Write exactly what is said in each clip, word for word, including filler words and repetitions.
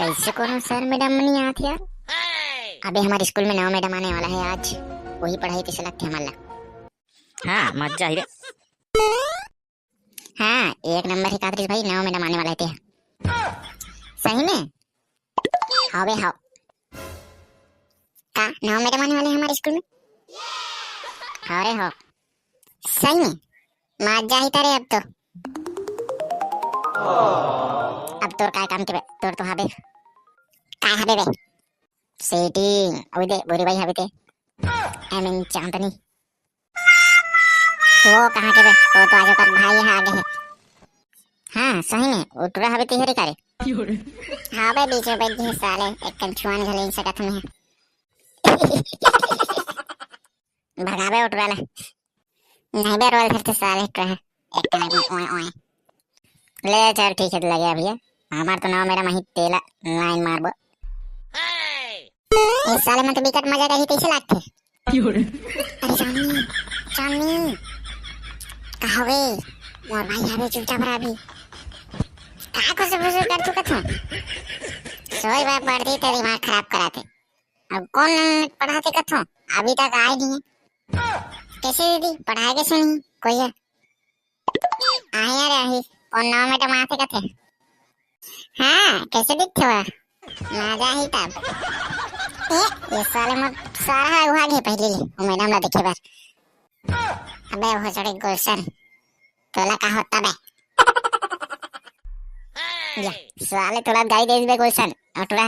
कैसे कोनो sir madam नहीं आत यार? अबे हमारे स्कूल में नवा मैडम आने वाला है आज, वही पढ़ाई कैसे लगते हमारा। हाँ, मजा ही रे। हाँ, एक नंबर है कादरिश भाई, नवा मैडम आने वाला है ते। सही में? हाँ बे हाँ। का नवा मैडम आने वाले हैं हमारे स्कूल में? हाँ रे हाँ। सही में? मजा ही तारे अब तो। अब तोर काय काम के बे? तोर तो हबे। काय हबे बे? सेटिंग। अभी दे बोरी भाई हबे ते। आई मीन चांदनी। वो कहाँ के बे? वो तो आज ओकर भाई यहाँ आगे है। हाँ सही में वो टुरा हबे तिहरे कारे। हाँ बे बीच में बैठ गए साले, एक कंचुआन घले सकत हमें। भगावे उठवाला। नहीं बे रोल धरते साले कहे। एक कनक में ओए ओए। ले चल ठीक है लगे भैया। हमार तो नाम मेरा मही तेला लाइन मारबो। ए साले मन तो बिकट मजा करही कैसे लागथे? अरे चांदनी, चांदनी। कहा वे? मोर भाई हवे चुपचाप रह अभी। का खुसुर फुसुर कर चुका था? सोई बात पढ़ती ते दिमाग खराब कराते। अब कौन पढ़ाते कथो? अभी तक आए नहीं है। कैसे दीदी पढ़ाए के सुनी कोई है? आही अरे आही। कौन नाम मैडम आते कथे? हाँ कैसे दिखते हो? मजा ही तब। ए, ये साले मत सारा है वहाँ गए पहले ले वो मैडम ला देखे बार। अबे वो चढ़े गुलशन। तोला का होता बे? या, साले तोला गाई देस बे गुलशन। उठवा।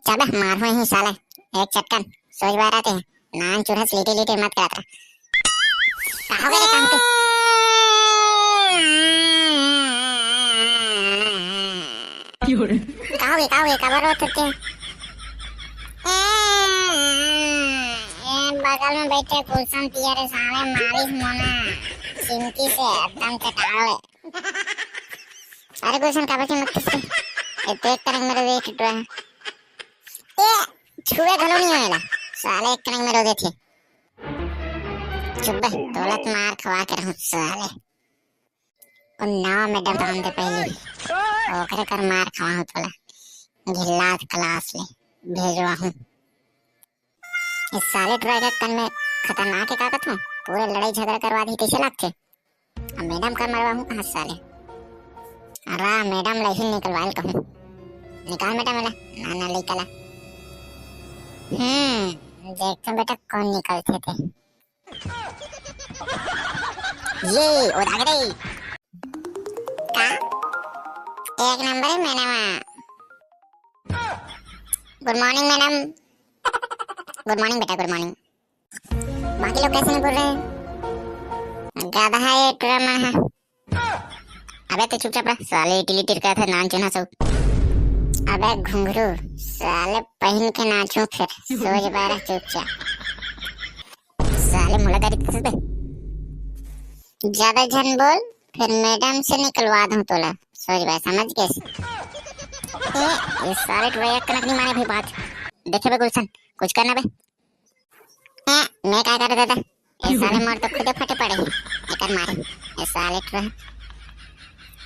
चाबे मार हो ही साले। एक चटकन। सोच बार आते हैं। नान चुरहस लीटे लीटे मत करात रहा। का हो गए रे काम पे? का हो गए, का हो गए, काबर रोत होते? ए, बगल में बैठे गुलशन पिया रे साले मारिस मोना चिमटी से एकदम चटावे। अरे गुलशन काबर के मत किससे? ए देख तरंग मेरे देख टुआ। ए छुए घलो नहीं आएला। साले एक तरंग मेरे देखे। चुप बे, तोलत मार खवा के रहूं साले। उन नवा मैडम तो हमसे पहले ओकरे कर मार खवा हूं तोला। घिल्लात क्लास ले भेजवा हूं। इस साले ट्राई के कन में खतरनाक है का कथों? पूरे लड़ाई झगड़ा करवा दी कैसे लागथे? अब मैडम कर मरवा हूं कहां साले? अरे मैडम ला ही निकलवाल कहूं। निकाल मैडम वाला। ना ना लइका ला। हम्म देखते बेटा कौन निकलते थे। ये ओ दागे रे। का? एक नंबर है मैडम। गुड मॉर्निंग मैडम। गुड मॉर्निंग बेटा गुड मॉर्निंग। बाकी लोग कैसे नहीं बोल रहे हैं? गधा है टुरा माँ है। अबे तो चुपचाप रह साले इटली टिरका था नान चुना सब। अबे घुंघरू साले पहन के नाचू फिर। सोच बारह चुपचाप। साले मुलादारी तो बे। ज्यादा झन बोल फिर मैडम से निकलवा दूं तोला। सोच भाई समझ गए? ए, ये साले टुरा एक कनक नहीं माने भाई बात। देखे बे गुलशन कुछ करना बे। ए, मैं क्या करे दादा? ये साले मोर तो खुदे फटे पड़े हैं। एकर मारे। ये साले टुरा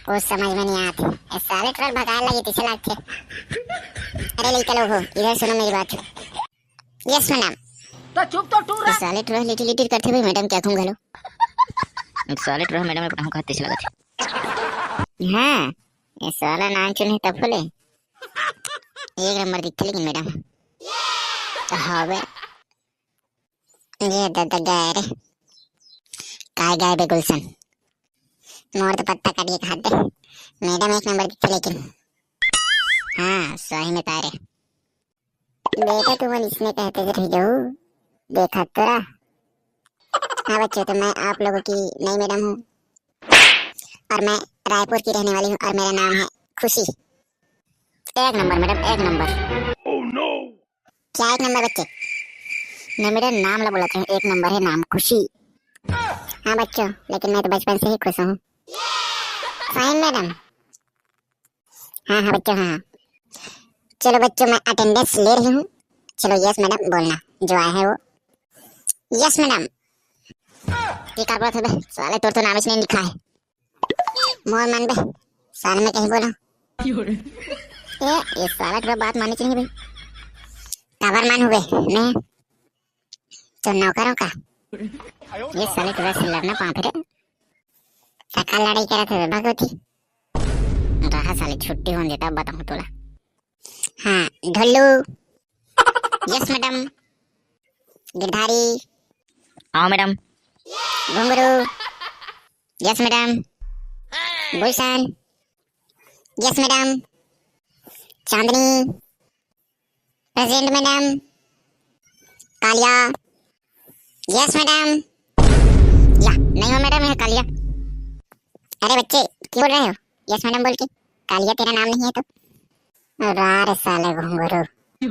कुछ समझ में नहीं आते। ये साले टुरा भगाए लगे पीछे लागते। अरे ले चलो हो इधर सुनो मेरी बात। Yes madam. तो चुप तो टूरा। साले टुरा लिटिल लिटिल करथे भाई मैडम क्या घूम घलो। साले टुरा मैडम अपना हाथ तीस लगा थे। हाँ, ये साला नान चुने तब बोले। एक नंबर दिखते लेकिन मैडम। हाँ बे। ये दादा गाय रे। काय गाय बे गुलशन? मोर तो पत्ता काट के खा दे। मैडम एक नंबर दिखते लेकिन। हाँ, सही में तारे। बेटा तुम इसने कहते थे जाओ। देखा तो रहा। हाँ बच्चों, तो मैं आप लोगों की नई मैडम हूँ और मैं रायपुर की रहने वाली हूँ और मेरा नाम है खुशी। एक नंबर मैडम, एक नंबर। क्या एक नंबर बच्चे? नहीं, मेरा नाम ला बोला था, एक नंबर है नाम खुशी। हाँ बच्चों, लेकिन मैं तो बचपन से ही खुश हूँ। Fine madam. हाँ हाँ बच्चों, हाँ हाँ। चलो बच्चों, मैं अटेंडेंस ले रही हूँ। चलो यस मैडम बोलना, जो आए हैं वो। Yes madam. ये का बात है बे? साले तोर तो नाम ही नहीं लिखा है। मोर मन बे, साले में कहीं बोला। ए, ये साला टुरा बात माने चाहिए भाई। काबर मान हुए? मैं तो नौकर हूँ का? ये साले टुरा से लड़ना पाप रे। सका लड़ाई करत हे भगवती। रहा साले, छुट्टी होने देता, बताऊँ तोला। हाँ, ढोलू। Yes madam. गिरधारी। आओ madam. Ghungroo. Yes madam. Gulshan. Yes madam. Chandni. Present madam. Kalia. Yes madam. या, नहीं हो मैडम, यह कालिया। अरे बच्चे, क्यों बोल रहे हो यस मैडम बोल के? कालिया तेरा नाम नहीं है तो? अरे साले घुंगरू। ये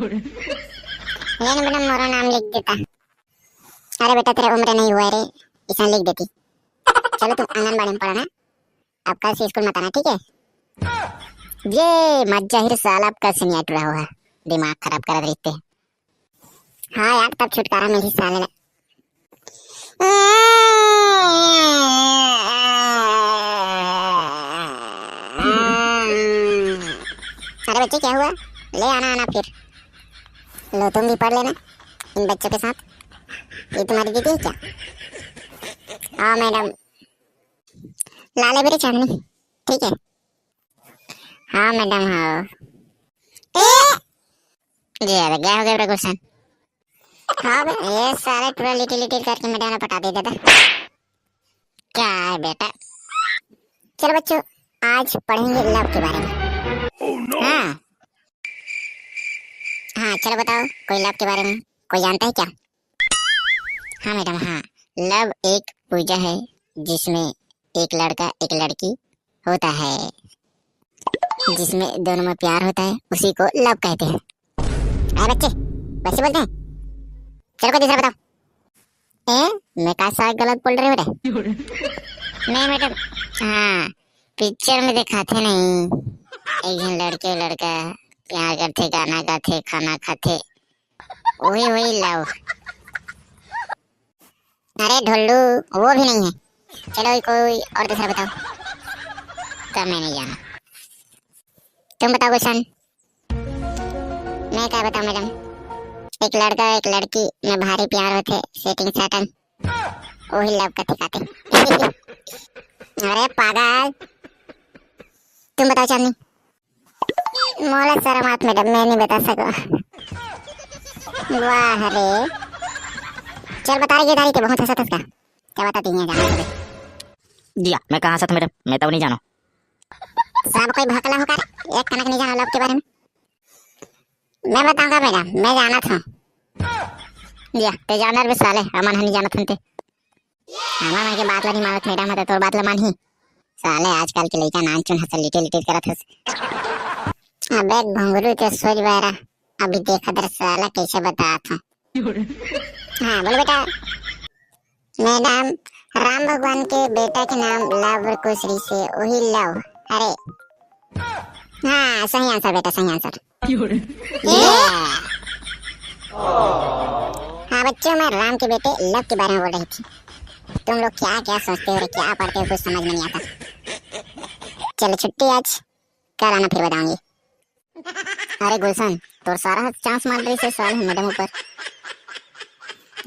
नहीं मैडम, मोरो नाम लिख देता। अरे बेटा, तेरा उम्र नहीं हुआ है रे, इसान लिख देती। चलो तुम आंगनबाड़ी में पढ़ना, अब कल से स्कूल मत आना, ठीक है? ये मत जा रे साला, अब कल से नहीं टुरा हुआ, दिमाग खराब करत रहते हैं। हाँ यार, तब छुटकारा मिली साले ला। अरे बच्चे, क्या हुआ? ले आना, आना फिर। लो, तुम भी पढ़ लेना इन बच्चों के साथ। ये तुम्हारी दीदी है क्या? हाँ मैडम। ला ले बेटी चांदनी, ठीक है? हाँ मैडम, हाँ। ए! ये आ गया, हो गया बेटा गुलशन। हाँ बे, ये सारे टुरा लिटिल लिटिल करके मैडम ने पटा दे दादा। क्या है बेटा? चलो बच्चों, आज पढ़ेंगे लव के बारे में। हाँ। हाँ, चलो बताओ, कोई लव के बारे में कोई जानता है क्या? हाँ मैडम, हाँ। लव एक पूजा है जिसमें एक लड़का एक लड़की होता है, जिसमें दोनों में प्यार होता है, उसी को लव कहते हैं। अरे बच्चे, वैसे बोलते हैं। चलो कोई दूसरा बताओ। ए, मैं का सा गलत बोल रहे हो रे? नहीं मैडम, हाँ, पिक्चर में दिखाते नहीं, एक झन लड़के लड़का प्यार करते, गाना गाते, खाना खाते, वही वही लव। अरे ढोलू, वो भी नहीं है। चलो कोई और दूसरा बताओ। तो मैं नहीं जाना, तुम बताओ गुलशन। मैं क्या बताऊं मैडम, एक लड़का एक लड़की में भारी प्यार होते, सेटिंग सैटन, वही लव कथे काथे। अरे पागल, तुम बताओ चांदनी। मोला शर्म आत मैडम, मैं नहीं बता सको। वाह रे, चल बता रही है, बहुत हंसा था इसका। क्या बता तीन जाना। जिया, मैं कहाँ हंसा था मैडम, मैं तो नहीं जानो। सब कोई भकला हो का रे, एक कनक नहीं जाना लव के बारे में। मैं बताऊंगा मैडम, मैं जानत हूँ। या, ते जानर बे साले, हमन ह नहीं जानत हन ते। हमन मन के बात ला नहीं मानत मैडम, ह त तोर बात ला मानही। साले आजकल के लइका नानचुन हस, लिटिल लिटिल करत हस। अबे घुंगरू ते सोच बैरा, अभी देखा दर साला कैसे बतात हूँ। हाँ, बोलो बेटा। मैडम, राम भगवान के बेटा के नाम लव कुश रहिसे, वही लव। अरे, हाँ, सही आंसर बेटा, सही आंसर। ये। हाँ बच्चों, मैं राम के बेटे लव के बारे में बोल रही थी। तुम लोग क्या क्या सोचते हो, क्या पढ़ते हो, कुछ समझ में नहीं आता। चलो छुट्टी आज, कल आना फिर बताऊंगी। अरे गुलशन, तोर सारा चांस मार रही से साल है मैडम ऊपर।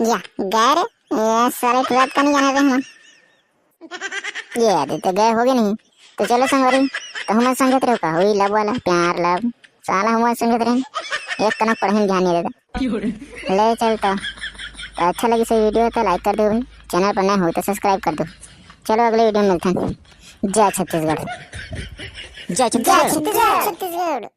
या, गैर, ये साले ट्वेल्थ का नहीं जाना रे हम। ये आदि तो गए होगे नहीं। तो चलो संगवारी, तो हम संगत रहो का, वही लव वाला, प्यार लव। साला हम संगत रहे, एक कनक पढ़े में ध्यान नहीं देता। ले चल तो। तो अच्छा लगी से वीडियो तो लाइक कर दो भाई, चैनल पर नए हो तो सब्सक्राइब कर दो। चलो अगले वीडियो में मिलते हैं। जय छत्तीसगढ़। जय छत्तीसगढ़। जय छत्तीसगढ़।